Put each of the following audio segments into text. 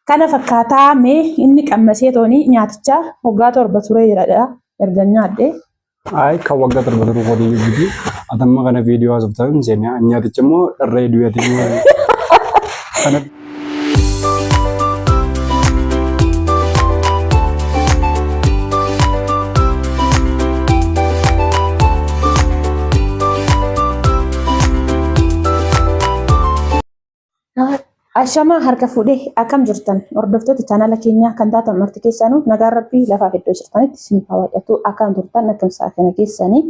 Kana fakkaataa mee inni qammasee tooni nyaaticha waggaa 7 turee jira erga nyaadhe. Ayi kan waggaa 7 turu qotii jibbiti. Atamma kana viidiyoo haasoftaa hin seene. Nyaaticha immoo dharree du'eetiin. Kana Ashamaa harka fuudhee akkam jirtan hordoftoota chaanala keenyaa kan taatan marti keessanuu nagaan rabbii lafaaf iddoo jirtanitti isiniif haa baay'atu akkam turtan akkam sa'a kana keessanii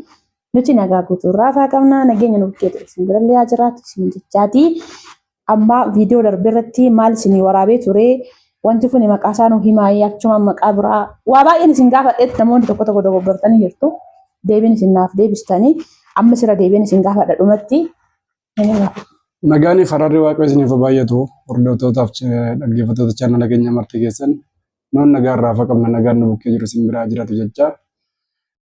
nuti nagaa guutuu raafaa qabna nageenya nu bukkee ture isin birallee haa jiraatu isin jechaati amma viidiyoo darbe irratti maal isinii waraabee ture wanti kun maqaa isaa nu himaayee achuma maqaa biraa waa baay'een isin gaafadheetti namoonni tokko tokko dogoggortanii jirtu deebiin isin naaf deebistanii amma sirra deebiin isin gaafadha dhumatti. Nagaan fi araarri Waaqayyo isiniif haa baay'atu. Hordoftootaaf dhaggeeffattoota chaanala keenya marti keessan nuun nagaa irraa hafa qabna nagaan nu bukkee jiru isin biraa jiraatu jecha.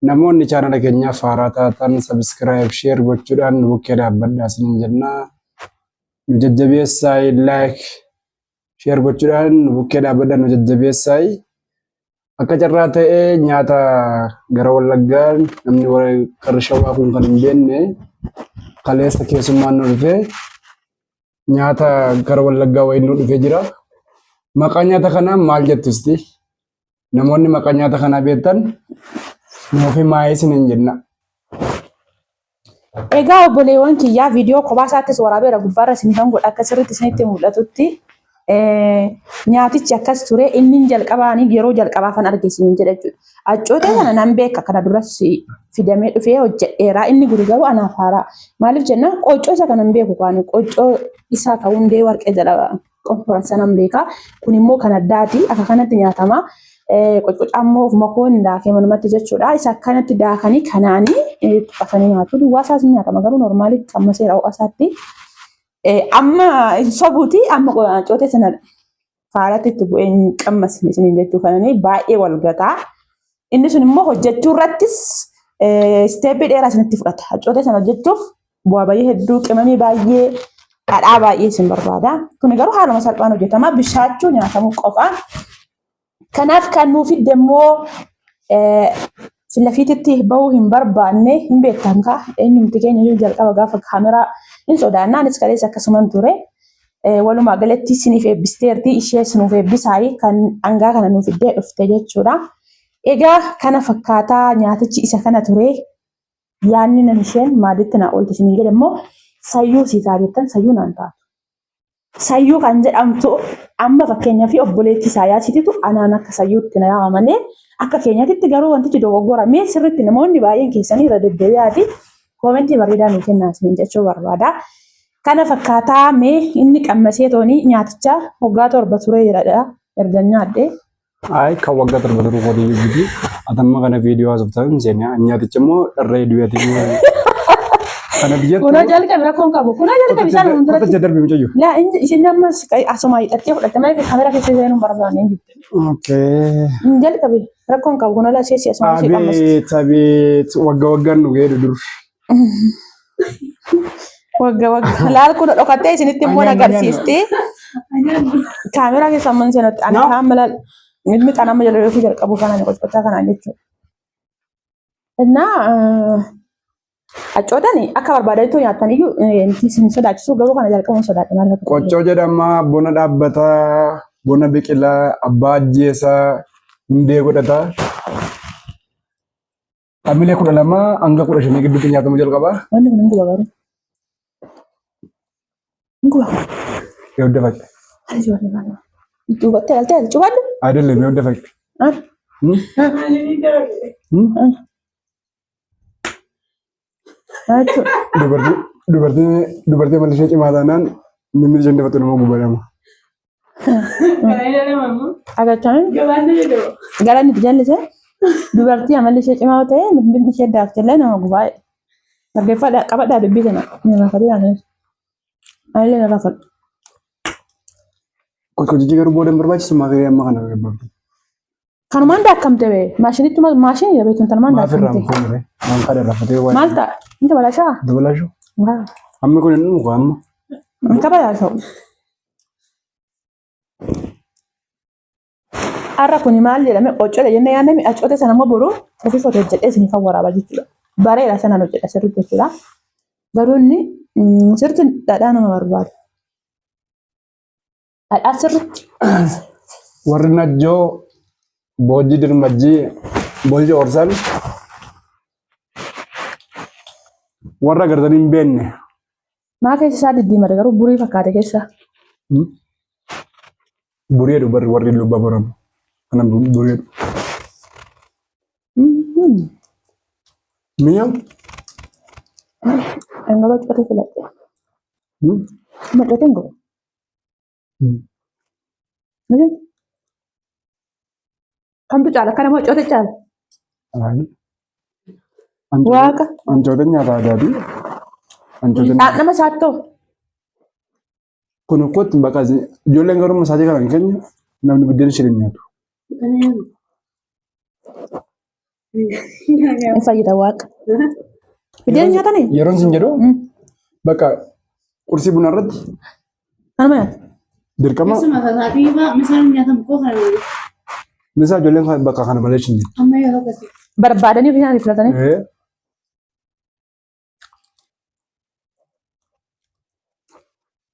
Namoonni chaanala keenyaaf haaraa taatan sabiskiraayib sheer gochuudhaan nu bukkee dhaabbadhaa isiniin jenna. Nu jajjabeessaa laayik sheer gochuudhaan nu bukkee dhaabbadhaa nu jajjabeessaa. Akka carraa ta'ee nyaata gara Wallaggaa namni qarri shawaa kun kan hin beekne kaleessa keessummaan nu dhufee nyaata gara Wallaggaa wayii nu dhufee jira. Maqaa nyaata kanaa maal jettu isti? Namoonni maqaa nyaata kanaa beektan nuuf himaa isiniin jenna. Egaa obboleewwan kiyyaa viidiyoo kophaa isaattis waraabeera gubbaarra isinifan godha akka sirriitti isinitti mul'atutti. Nyaatichi akkas ture inni jalqabaanii yeroo jalqabaafan arge isiniin jedha jechuudha. Accootee kana nan beeka kana duras fidamee dhufee hojjedheera inni guri garuu anaaf haaraa. Maaliif jennaan qooccoo isa kana hin beeku kaani qooccoo isaa ka hundee warqee jedha qonforan sanan beeka. Kun immoo kan addaati akka kanatti nyaatama. Qoccocaa immoo ofuma koon daakee manumatti jechuudha. Isa akkanatti daakanii kanaanii tuqqatanii nyaatu. Duwwaa isaas ni nyaatama garuu normaalitti qammaseera ho'a isaatti. Amma hin sobuuti amma cootee sana faaratti itti bu'ee hin qammasne isiniin jechuu kananii baay'ee wal gataa. Inni sun immoo hojjechuu irrattis isteeppii dheeraa isinitti fudhata. Cootee sana hojjechuuf bu'aa bayii hedduu qimamii baay'ee dhadhaa baay'ee isin barbaada. Kuni garuu haaluma salphaan hojjetama. Bishaachuu nyaatamuu qofa. Kanaaf kan nuu fidde immoo filafiititti bahuu hin barbaanne hin beektan kaa eenyumti keenya iyyuu jalqaba gaafa kaameraa hin sodaanna anis kaleessa akkasuman ture. Walumaa galatti isiniif eebbisteerti ishees nuuf eebbisaayi kan dhangaa kana nuuf fiddee dhufte jechuudha. Egaa kana fakkaataa nyaatichi isa kana ture. Yaanni nan isheen maalitti naa oolti isiniin jedhe immoo sayyuu sii ta'a jettan sayyuu naan taatu. Sayyuu kan jedhamtu amma fakkeenyaaf obboleettii Isaayaasiititu anaan akka sayyuutti na yaama malee akka keenyatitti garuu wantichi dogoggora. Mee sirriitti namoonni baay'een keessanii irra deddeebi'aati koomentii bareedaa nuu kennaa isiniin jechuu barbaada. Kana fakkaataa mee inni qammasee tooni nyaaticha waggaa 7 turee jira erga nyaadhe. Ayi kan waggaa 7 turu qotii jibbiti. Atamma kana viidiyoo haasoftaa hin seene. Nyaaticha immoo dharree du'eetiin. Kana biyyattu. Kunoo jalqabi rakkoon qabu. Kunoo jalqabi isaan fuulduratti. Qoticha darbi mucayyo. Laa inni isin ammas asuma hidhattee fudhatte malee kameraa keessa seenuu hin barbaanne hin jirtu. Okay. Hin jalqabi rakkoon qabu kunoo laa ishee asuma ishee qammasti. Abeet abeet waggaa waggaan nu ga'ee dur. Wagga wagga laal kun dhokattee isinitti immoo agarsiisti. Kaameraa keessa amman seenutti ani kaan mala ilmi xaan amma jala reefuu jalqabu kanaan qocqocaa kanaan jechuudha. Innaa accootani akka barbaadanitti nyaattan iyyuu isin sodaachisu garuu kana jalqabuun sodaadha maal akka ta'e. Qoccoo jedhama bona dhaabbataa bona biqilaa abbaa ajjeesaa hundee godhataa. Hamilee 12 hanga 15 gidduutti nyaatamuu jalqaba. Wanni kun hin guba garuu. Hin guba. Yoo dafaqe. Maali si wanni maali? Duubatti ilaaltee ati cubadhu. Adelem yoo dafaqe. Ah. Hmm? Jechuudha. Dubartii dubartii dubartii amalli ishee cimaa taanaan mimmi isheen dafattu nama gubadama. Agachaan gara inni itti jallise dubartii amalli ishee cimaa yoo ta'e mimmi ishee daaktillee nama gubaa. Dhaggeeffadhaa qabadhaa dubbii kana. Ni rafadee anis. Anillee na rafadhu. Qotqotichi garuu booda hin barbaachisu maaf amma kana gabbabdi. Kanumaan daakkamte bee maashinitti maashinii beektu tanumaan Maaf irraa daakkamte. hin fuune waan kana irraa futee waan. Maal ta'a? Inta balashaa? Dabalaashu. Waa. Hammi kun hin dhumu amma. Inta balaashoo. Har'a kuni maal jedhame qoccoodha jennee yaadname accootee sana immoo boru ofii foto hojjedhee isiniif waraaba jechuudha. Bareeda sanaan hojjedha sirriitti jechuudha. Garuu inni sirriitti dhadhaa nama barbaada. Dhadhaa sirriitti. Warri Najjoo Boojji Dirmajjii Boojji Orsaan warra agartanii hin beekne. Maa keessa isaa diddiimate garuu burii fakkaate keessa. Burii jedhu barri warri lubba boramu. Kana burii jedhu. Mi'a. Dhangala'oo cotee filadhe. Amma cotee hin godhu. Kamtu caala? Kana moo cotee caala? Waaqa. Ancootee nyaata aadaati. Ancootee Dhandhama isaattoo. Kun kootti bakka ijoolleen garuu masaatii kana hin keenya namni biddeen isheen hin nyaatu. Hin fayyada waaqa. Biddeen nyaatanii? Yeroon sin jedhu bakka qursii bunaa irratti Kanuma nyaata. dirqama Keessumaa sasaatii fa'aa misaan nyaatamu koo kana misaa ijoolleen bakka kana malee hin nyaatu. amma yeroo akkasii. Barbaadanii ofii isaanii filatanii.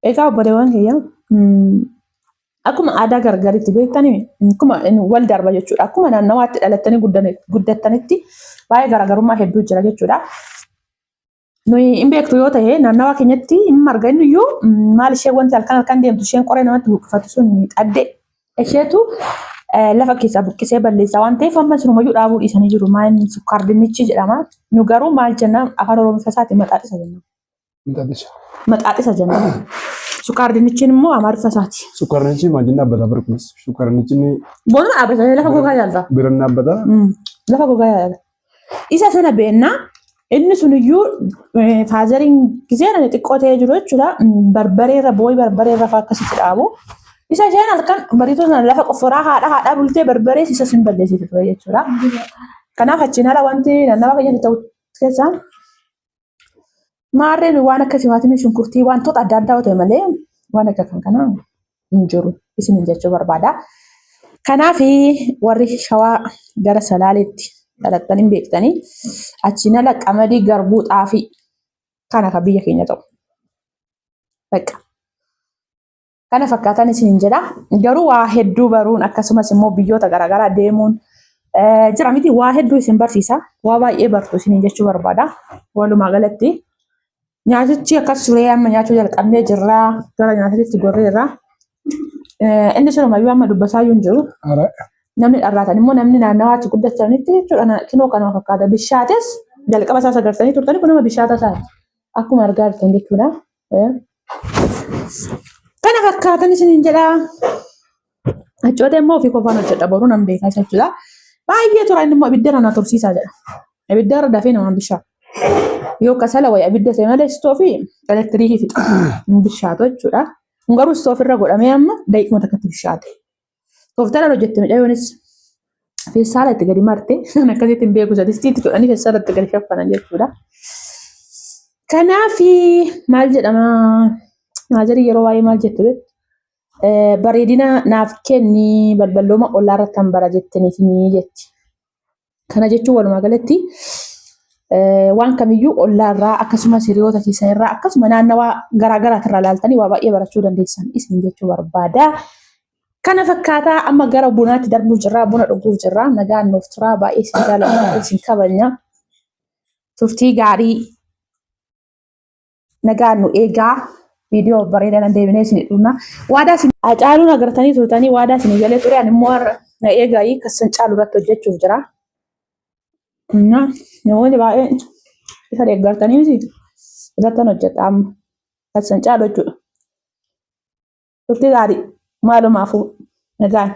Egaa obboleewwan kiyya akkuma aadaa gargaritti beektanii akkuma wal darba jechuudha. Akkuma naannawaatti dhalattanii guddattanitti baay'ee garaagarummaa hedduu jira jechuudha. Nuyi hin beektu yoo ta'e naannawaa keenyatti hin marga inni iyyuu maal ishee wanti halkan halkan deemtu isheen qoree namatti buqqifatu sun xaddee isheetu lafa keessaa buqqisee balleessa waan ta'eef amma sinumayyuu dhaabuu dhiisanii jiru. Maal inni sukkaar dinnichi jedhama. Nu garuu maal jenna afaan Oromoo isaatiin maxaaxisa jenna. Maxaaxisa. Maxaaxisa jenna. Sukkaar dinnichiin immoo Amaariffa isaati. Sukkaar dinnichi maal jenna dhaabbata bara kunis. Sukkaar dinnichi Boonuma dhaabbata lafa gogaa yaalta. Biran dhaabbata. Lafa gogaa yaalta. Isa sana beennaa inni suniyyuu faazariin gisee ani xiqqoo ta'ee jiru jechuudha. Barbareerra booyi barbareerra fa'aa akkasitti dhaabu. Isa isheen halkan bariituu sana lafa qofforaa haadha haadhaa bultee barbaree isa sin balleessite ture jechuudha. Kanaaf achiin ala wanti naannawa keenyatti ta'u keessaa maarreen waan akka timaatimii shunkurtii wantoota adda addaa ta'e malee waan akka kan kanaa hin jiru isiniin jechuu barbaada. Kanaaf warri shawaa gara salaaleetti dhalattan hin beektanii achiin ala qamadii garbuu xaafii kana kan biyya keenya ta'u. Bakka. Kana fakkaatan isiniin jedha. Garuu waa hedduu baruun akkasumas immoo biyyoota garaagaraa deemuun jira miti waa hedduu isin barsiisa. Waa baay'ee bartu isiniin jechuu barbaada. Walumaa galatti nyaatichi akkas turee amma nyaachuu jalqabnee jirra. Gara nyaatatti gorreerra. Inni sirumayyuu amma dubbataa hin jiru. Namni dharraatan immoo namni naannawaatti guddatanitti jechuudha. Kinoo kanuma fakkaata. Bishaates jalqaba isaa sagartanii turtanii kun nama bishaata isaati. Akkuma argaa jirtan jechuudha. Kana fakkaatan isiniin jedha. Accootee immoo ofii qofaan hojjedha boruu nan beekaa isa jechuudha. Baay'ee tura inni immoo ibidda irra na tursiisaa jedha. Ibidda irra dafee namaan bishaa. Yoo kasala wayii abidda ta'e malee istoofii elektiriikii fixa. Hin bishaatu jechuudha. Kun garuu istoofii irra godhamee amma daqiiquma takkatti bishaate. Tooftaadhaan hojjette mucayyoonis feessaala itti gadi marte kan akkasitti hin beeku isa distiitti godhanii feessaala itti gadi shaffanan jechuudha. Kanaaf maal jedhama maazarii yeroo baay'ee maal jettu beektu bareedina naaf kenni balballooma ollaa irratti han bara jettaniitinii jetti. Kana jechuun walumaa galatti waan kamiyyuu ollaarraa akkasumas hiriyoota keessan irraa akkasuma naannawaa garaa garaatirraa ilaaltanii waa baay'ee barachuu dandeessan isin jechuu barbaada. Kana fakkaataa amma gara bunaatti darbuuf jirra. Buna dhuguuf jirra. Nagaan nuuf turaa. Baay'ee isin jaalladha. Baay'ee isin kabajna. Turtii gaarii nagaan nu eegaa. Viidiyoo bareedaa deebinee isin dhufna. Waadaa isin Hacaaluun agartanii turtanii waadaa isin galee ture. Ani immoo har'a na eegaa kassan caalu irratti hojjechuuf jira. Namoonni baay'een isa deeggartanii miti irrattan hojjedha amma. Kassan caalu jechuudha. Turtii gaarii maalumaafuu nagaan.